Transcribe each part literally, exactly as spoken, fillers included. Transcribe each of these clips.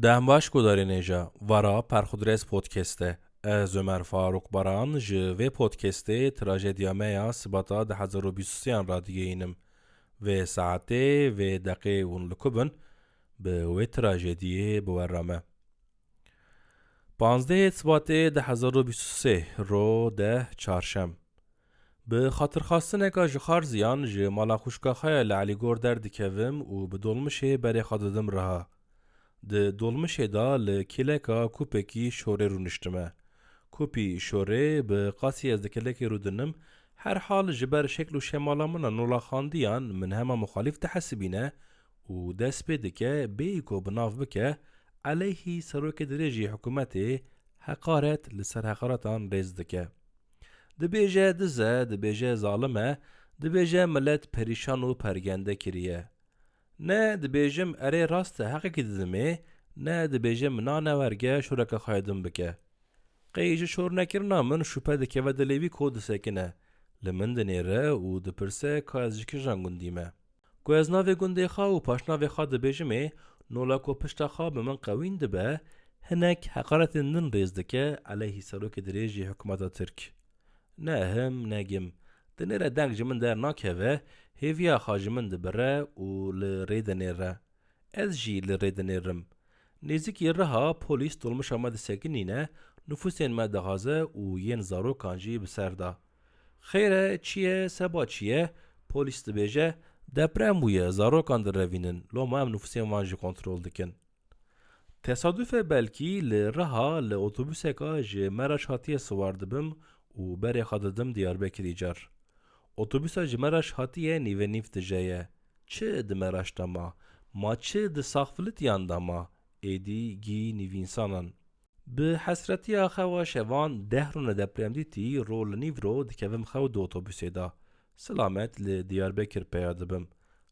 Dem baş guhdarên hêja, vara Perxudres Podcast e. Ez Ömer Faruk Baran ji vê podcastê trajediya me ya Sibata du hezar û bîst û sê an radigihînim. Vê saetê, vê deqê hûn li ku bin, bi wê trajediyê bi we re me. Panzdehê Sibatê du hezar û bîst û sê, ro deh, çarşem. Bi xatirxwestineka ji Xarziyan ji mala xwişka xwe ya li Elîgor derdikevim û bi dolmişê berê xwe didim Riha. Di dolmişê de li kêleka kûpekî şorê rûniştime. Kûpî şorê bi qasî ez di kêlekê rûdinim, herhal ji ber şekl û şemala min a nola xandiyan min hema muxalîf dihesibîne û dest pê dike bêyî ku bi nav bike, eleyhî serokê dirêjî hikûmetê heqaret li ser heqaretan rêz dike. Dibêje diz e, dibêje zalim e, dibêje milet perîşan û pergende kiriye. Ne dibêjim erê rast e, heqekî didimê, ne dibêjim na newerge şoreke xwe ya din bike. Qey ji şornekirina min şûpe dikeve dilê wî ku disekine, li min dinêre û dipirse ka ez ji kîjan gundî me. Ku ez navê gundê xwe û paşnavê xwe dibêjimê, nola ku pişta xwe bi min qewîn dibe, hinek heqaretên din rêz dike eleyhî serokê dirêjî hikûmeta Tirk. Ne him, ne gim. Dinêre deng ji min dernakeve, hêviya xwe ji min dibire û li rê dinêre. Ez jî li rê dinêrim. Nêzîkî Riha polîs dolmişa me disekinîne, nifûsên me dixwaze û yên zarokan jî bi ser da. Xêr e, çi ye, seba çi ye? Polîs dibêje, deprem bûye, zarokan direvînin, loma em nifûsên wan jî kontrol dikin. Tesadûf e belkî li Riha li otobuseka ji Meraş hatiye siwar dibim û berê xwe didim Diyarbekirî car. Otobusa ji Meraş hatiye nîve nîv tije ye. Çi di Meraş de ma? Ma çi di Saxfilitiyan de ma? Êdî gî nîvînsanan. Bi hesretiya xewa şevan deh rûne deprem dîtî ro li nîv ro dikevim xew di otobusê de. Silamet li Diyarbekir peya dibim.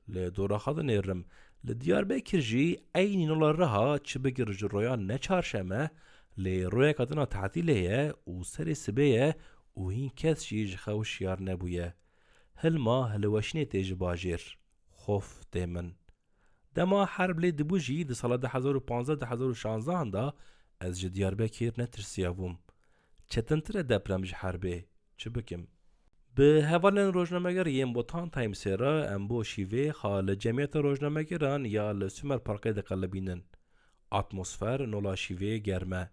Li dora xwe dinêrim. Li Diyarbekir jî eynî nola Riha çi bigir ji roya ne çarşeme, lê royeka din a tatîlê ye û serê sibê ye û hîn kes jî ji xew şiyar nebûye. Hilma hilweşînê tê ji bajêr. Xof tê min. Dema herb lê dibû jî di sala du hezar û panzdeh, du hezar û şanzdehan de ez ji Diyarbekir netirsiya bûm. Çetintir e deprem ji herbê. Çi bikim? Bi hevalên rojnameger yên Botan Timesê re em bo şîvê xwe li cemiyeta rojnamegeran ya li Sumer Parkê diqelibînin. Atmosfer nola şîvê germ e.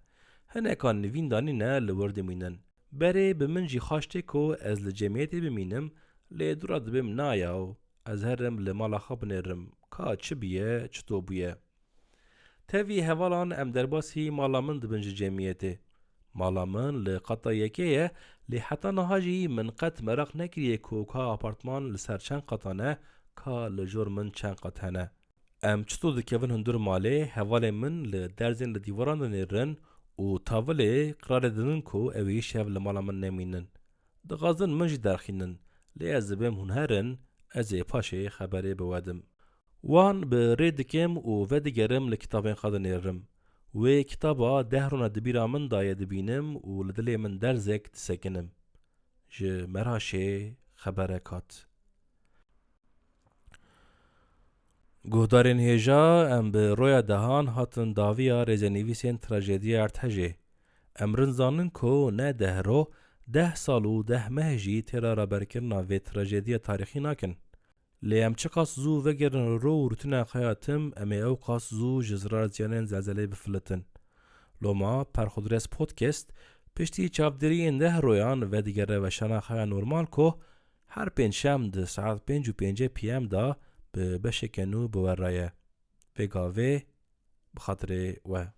Hinekan nivîn danîne li wir dimînin. Berê bi min jî xwaştê ku ez li cemiyetê bimînim, lê dûra dibêm na yaw, ez herim li mala xwe binêrim, ka çi bûye, çito bûye. Tevî hevalan em derbasî mala min dibin ji cemiyetê. Mala min li qata yekê ye, lê heta niha jî min qet meraq nekiriye ku ka apartman li ser çend qatan e, ka li jor min çend qat hene. Em çito dikevin hundir malê, hevalên min li derzên li dîwaran dinêrin û tavilê qirarê didin ku ew ê îşev li mala min nemînin. Dixwazin min jî derxînin, lê ez dibêm hûn herin, ez ê paşê xeberê bi we dim. Wan bi rê dikim û vedigerim li kitabên xwe dinêrim. Wê kitaba deh rûne di bîra min daye dibînim û li dilê min derzek disekinim. Ji Meraşê xeberek hat. Guhdarên hêja, em bi roya dehan hatin daviya rêzenivîsên trajediya erdhejê. Em rind zanin ku ne deh ro, deh sal û deh meh jî têra raberkirina vê trajediya tarîxî nakin. Lê em çiqas zû vegerin ro û rûtina xwe ya tim, em ê ew qas zû ji zirar ziyanên zelzelê bifilitin. Loma Perxudres Podcast piştî çavdêriyên deh royan vedigere weşana xwe ya normal ku her pêncşem di saet pênc û pêncî P M de bi beşeke nû bi we re ye. Vê gavê bi xatirê we.